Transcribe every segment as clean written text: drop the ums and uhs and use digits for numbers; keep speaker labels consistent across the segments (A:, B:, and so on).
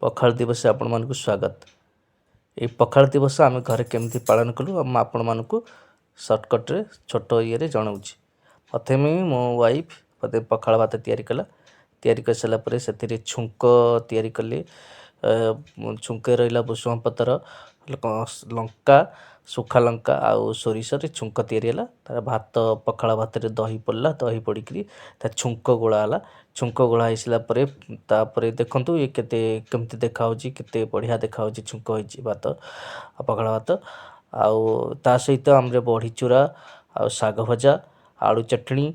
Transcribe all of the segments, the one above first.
A: ପଖାଳ ଦିବସ ଆପଣମାନଙ୍କୁ ସ୍ୱାଗତ। ଏଇ ପଖାଳ ଦିବସ ଆମେ ଘରେ କେମିତି ପାଳନ କଲୁ, ମୁଁ ଆପଣମାନଙ୍କୁ ସର୍ଟକଟ୍ରେ ଛୋଟ ଇଏରେ ଜଣାଉଛି। ପ୍ରଥମେ ମୋ ୱାଇଫ୍ ମୋତେ ପଖାଳ ଭାତ ତିଆରି କଲା। ତିଆରି କରିସାରିଲା ପରେ ସେଥିରେ ଛୁଙ୍କ ତିଆରି କଲି। ଛୁଙ୍କରେ ରହିଲା ଭୃଷଙ୍ଗ ପତ୍ର, ଲଙ୍କା, ଶୁଖା ଲଙ୍କା ଆଉ ସୋରିଷରେ ଛୁଙ୍କ ତିଆରି ହେଲା। ତାପରେ ଭାତ, ପଖାଳ ଭାତରେ ଦହି ପଡ଼ିଲା। ଦହି ପଡ଼ିକରି ତା ଛୁଙ୍କ ଗୋଳା ହେଲା। ଛୁଙ୍କ ଗୋଳା ହେଇସାରିଲା ପରେ, ତାପରେ ଦେଖନ୍ତୁ ଇଏ କେତେ କେମିତି ଦେଖାହେଉଛି, କେତେ ବଢ଼ିଆ ଦେଖାହେଉଛି। ଛୁଙ୍କ ହେଇଛି ଭାତ ଆଉ ପଖାଳ ଭାତ। ଆଉ ତା ସହିତ ଆମର ବଢ଼ିଚୁରା ଆଉ ଶାଗ ଭଜା, ଆଳୁ ଚଟଣି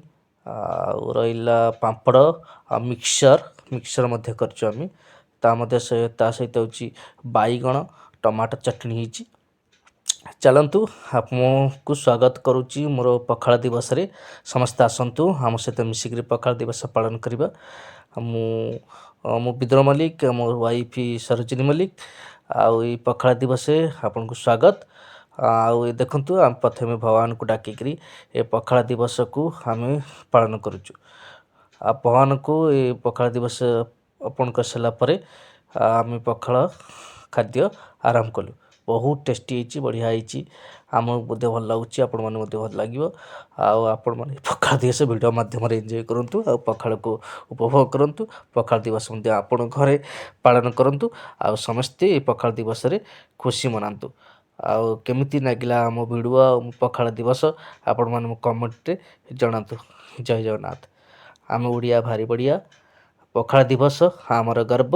A: ଆଉ ରହିଲା ପାମ୍ପଡ଼ ଆଉ ମିକ୍ସଚର୍। ମିକ୍ସଚର୍ ମଧ୍ୟ କରିଛୁ ଆମେ। ତା ମଧ୍ୟ ସେ ତା ସହିତ ହେଉଛି ବାଇଗଣ ଟମାଟୋ ଚଟଣି ହେଇଛି। ଚାଲନ୍ତୁ, ଆପଣଙ୍କୁ ସ୍ୱାଗତ କରୁଛି ମୋର ପଖାଳ ଦିବସରେ। ସମସ୍ତେ ଆସନ୍ତୁ, ଆମ ସହିତ ମିଶିକରି ପଖାଳ ଦିବସ ପାଳନ କରିବା। ମୁଁ ମୁଁ ବିଦ୍ରୋହ ମଲ୍ଲିକ, ମୋ ୱାଇଫ୍ ସରୋଜିନୀ ମଲ୍ଲିକ। ଆଉ ଏଇ ପଖାଳ ଦିବସରେ ଆପଣଙ୍କୁ ସ୍ୱାଗତ। ଆଉ ଏ ଦେଖନ୍ତୁ, ଆମେ ପ୍ରଥମେ ଭଗବାନଙ୍କୁ ଡାକିକରି ଏ ପଖାଳ ଦିବସକୁ ଆମେ ପାଳନ କରୁଛୁ। ଆଉ ଭଗବାନଙ୍କୁ ଏ ପଖାଳ ଦିବସ ଅର୍ପଣ କରିସାରିଲା ପରେ ଆମେ ପଖାଳ ଖାଦ୍ୟ ଆରମ୍ଭ କଲୁ। ବହୁତ ଟେଷ୍ଟି ହେଇଛି, ବଢ଼ିଆ ହେଇଛି। ଆମକୁ ମଧ୍ୟ ଭଲ ଲାଗୁଛି, ଆପଣମାନଙ୍କୁ ମଧ୍ୟ ଭଲ ଲାଗିବ। ଆଉ ଆପଣମାନେ ପଖାଳ ଦିବସ ଭିଡ଼ିଓ ମାଧ୍ୟମରେ ଏନ୍ଜୟ କରନ୍ତୁ ଆଉ ପଖାଳକୁ ଉପଭୋଗ କରନ୍ତୁ। ପଖାଳ ଦିବସ ମଧ୍ୟ ଆପଣଙ୍କ ଘରେ ପାଳନ କରନ୍ତୁ ଆଉ ସମସ୍ତେ ଏ ପଖାଳ ଦିବସରେ ଖୁସି ମନାନ୍ତୁ। ଆଉ କେମିତି ଲାଗିଲା ଆମ ଭିଡ଼ିଓ ଆଉ ପଖାଳ ଦିବସ, ଆପଣମାନେ କମେଣ୍ଟରେ ଜଣାନ୍ତୁ। ଜୟ ଜଗନ୍ନାଥ। ଆମେ ଓଡ଼ିଆ ଭାରି ବଢ଼ିଆ। ପଖାଳ ଦିବସ ଆମର ଗର୍ବ।